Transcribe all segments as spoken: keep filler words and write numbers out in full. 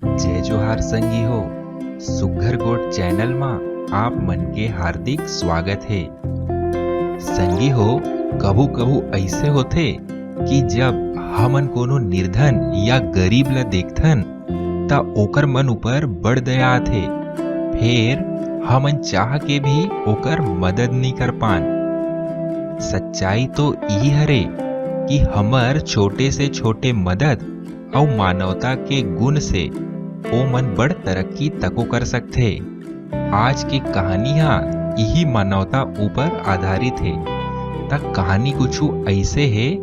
जय जोहार संगी हो, सुग्घर गोठ चैनल मा आप मन के हार्दिक स्वागत हे। संगी हो, कभू-कभू अइसे होथे कि जब हमन कोनो निर्धन या गरीब ला देखथन, त ओकर मन ऊपर बड़ दया आथे, फेर हमन चाह के भी ओकर मदद नइ कर पान। सच्चाई तो इही हरे कि हमर छोटे से छोटे मदद अउ मानवता के गुण से ओमन बड़ तरक्की तको कर सकथे। आज के कहानी ह इही मानवता ऊपर आधारित हे। त कहानी कुछु अइसे हे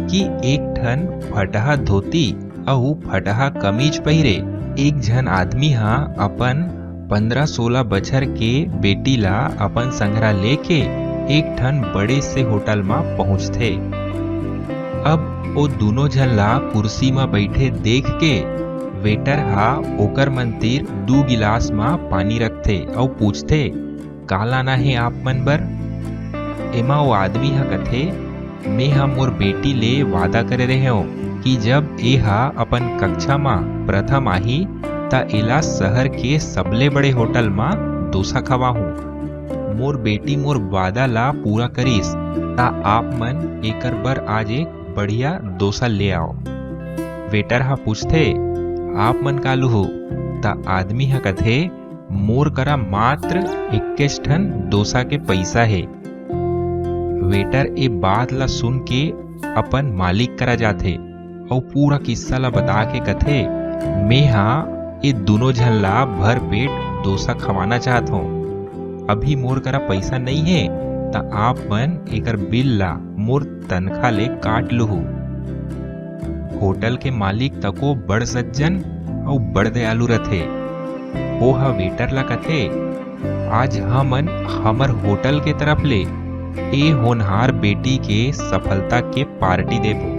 कि एक ठन फटहा धोती अउ फटहा कमीज पहिरे एक झन आदमी ह अपन पंद्रह सोलह बछर के बेटी ला अपन संघरा लेके एक ठन बड़े से होटल म पहुंचथे। अब ओ दूनों झन ला कुर्सी म बइठे देख के वेटर ह ओकर मन तिर दू गिलास म पानी रखथे अउ पूछथे, "का लाना हे आप मन बर?" एमा ओ आदमी ह कथे, "मेंह मोर बेटी ले वादा करे रहेंव कि जब एह अपन कक्षा म प्रथम आही, त एला सहर के सबले बड़े होटल म डोसा खवाहूं। मोर बेटी मोर वादा ला पूरा करिस, त आप मन एकर बर आज एक बढ़िया डोसा ले आओ।" वेटर ह पूछथे, "आप मन का लूहू?" त आदमी ह कथे, "मोर करा मात्र इक्कीस ठन डोसा के पइसा हे।" वेटर ए बात ला सुन के अपन मालिक करा जाथे अउ पूरा किस्सा ला बता के कथे, "मेंह ए दूनों झन ला भर पेट डोसा खवाना चाहत हंव। अभी मोर करा पइसा नइ हे, त आप मन एकर बिल ला मोर तनखा ले काट लूहू।" होटल के मालिक तको बड़ सज्जन अउ बड़ दयालु रथे। ओह वेटर ला कथे, "आज हमन हमर होटल के तरफ ले ए होनहार बेटी के सफलता के पार्टी देबो।"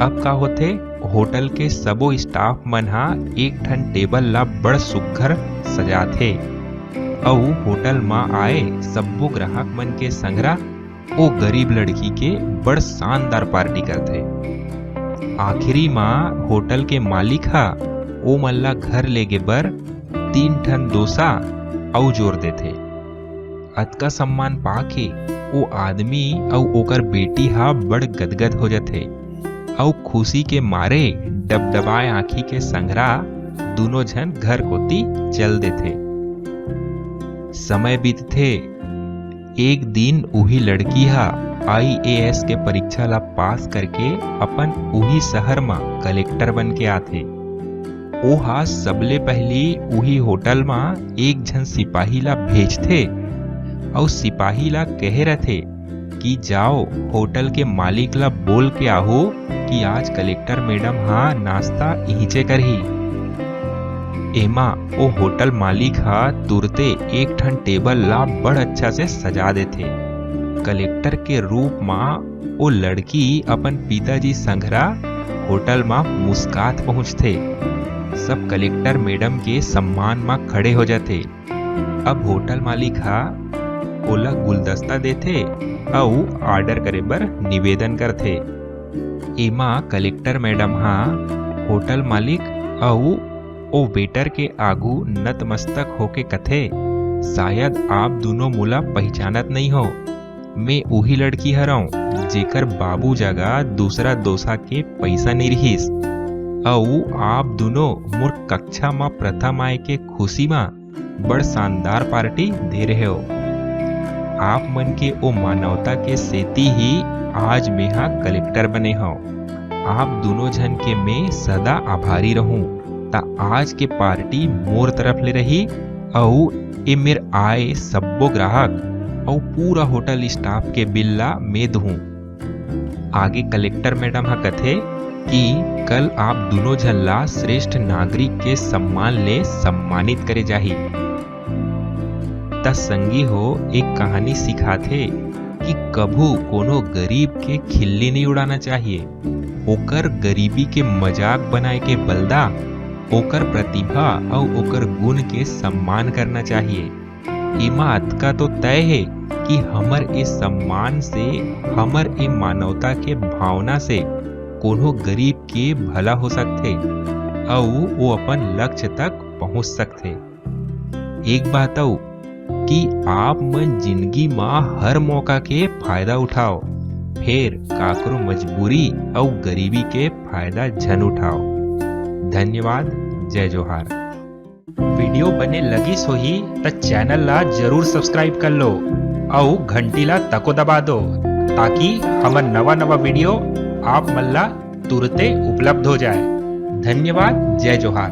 अब का होथे, होटल के सबो स्टाफ मन ह एक ठन टेबल ला बड़ सुग्घर सजाथे अउ होटल म आए सब्बो ग्राहक मन के संघरा ओ गरीब लड़की के बड़ शानदार पार्टी करथे। आखिरी म होटल के मालिक ह ओमन ला घर लेगे बर तीन ठन डोसा अउ जोर देथे। अतका सम्मान पाके ओ आदमी अउ ओकर बेटी ह बड़ गदगद हो जथे अउ खुशी के मारे डबडबाए आंखी के संघरा दूनों झन घर कोती चल देथे। समय बीतथे। एक दिन उही लड़की ह आईएएस के परीक्षा ला पास करके अपन उही शहर म कलेक्टर बन के आथे। ओहा सबले पहिली उही होटल म एक झन सिपाही ला भेजथे अउ सिपाही ला कहे रथे कि जाओ, होटल के मालिक ला बोल के आहू कि आज कलेक्टर मैडम ह नाश्ता इहिंचे करही। एमा ओ होटल मालिक ह तुरते एक ठन टेबल ला बड़ अच्छा से सजा देथे। कलेक्टर के रूप म ओ लड़की अपन पिताजी संघरा होटल म मुस्कात पहुंचथे। सब कलेक्टर मैडम के सम्मान म खड़े हो जाथे। अब होटल मालिक ह ओला गुलदस्ता देथे अउ ऑर्डर करे बर निवेदन करथे। एमा कलेक्टर मैडम ह होटल मालिक अउ ओ वेटर के आगू नतमस्तक होके कथे, "शायद आप दूनों मोला पहिचानत नइ हो। मैं उही लड़की हरंव, जेकर बाबू जगा दूसरा डोसा के पइसा नइ रिहिस, अउ आप दूनों मोर कक्षा म प्रथम आए के खुशी म बड़ शानदार पार्टी दे रहे हो। आप मन के ओ मानवता के सेती ही आज मेंहा कलेक्टर बने हंव। आप दूनों झन के मैं सदा आभारी रहूं। त आज के पार्टी मोर तरफ ले रही, अउ ए मेर आए सब्बो ग्राहक अउ पूरा होटल स्टाफ के बिल ला मैं दूहूं।" आगे कलेक्टर मैडम ह कथे कि कल आप दूनों झन ला श्रेष्ठ नागरिक के सम्मान ले सम्मानित करे जाही। त संगी हो, एक कहानी सिखाथे कि कभू कोनो गरीब के खिल्ली नइ उड़ाना चाहिए, ओकर गरीबी के मजाक बनाए के बलदा ओकर प्रतिभा अउ ओकर गुण के सम्मान करना चाहिए। एमा अतका तो तय हे कि हमर ए सम्मान से, हमर ए मानवता के भावना से कोनो गरीब के भला हो सकथे अउ वो अपन लक्ष्य तक पहुंच सकथे। एक बात अउ कि आप मन जिंदगी मा हर मौका के फायदा उठाओ, फेर काकरो मजबूरी अउ गरीबी के फायदा झन उठाओ। धन्यवाद। जय जोहार। वीडियो बने लगिस होही त चैनल ला जरूर सब्सक्राइब कर लो अउ घंटी ला तको दबा दो, ताकि हमर नवा नवा वीडियो आप मन ला तुरते उपलब्ध हो जाए। धन्यवाद। जय जोहार।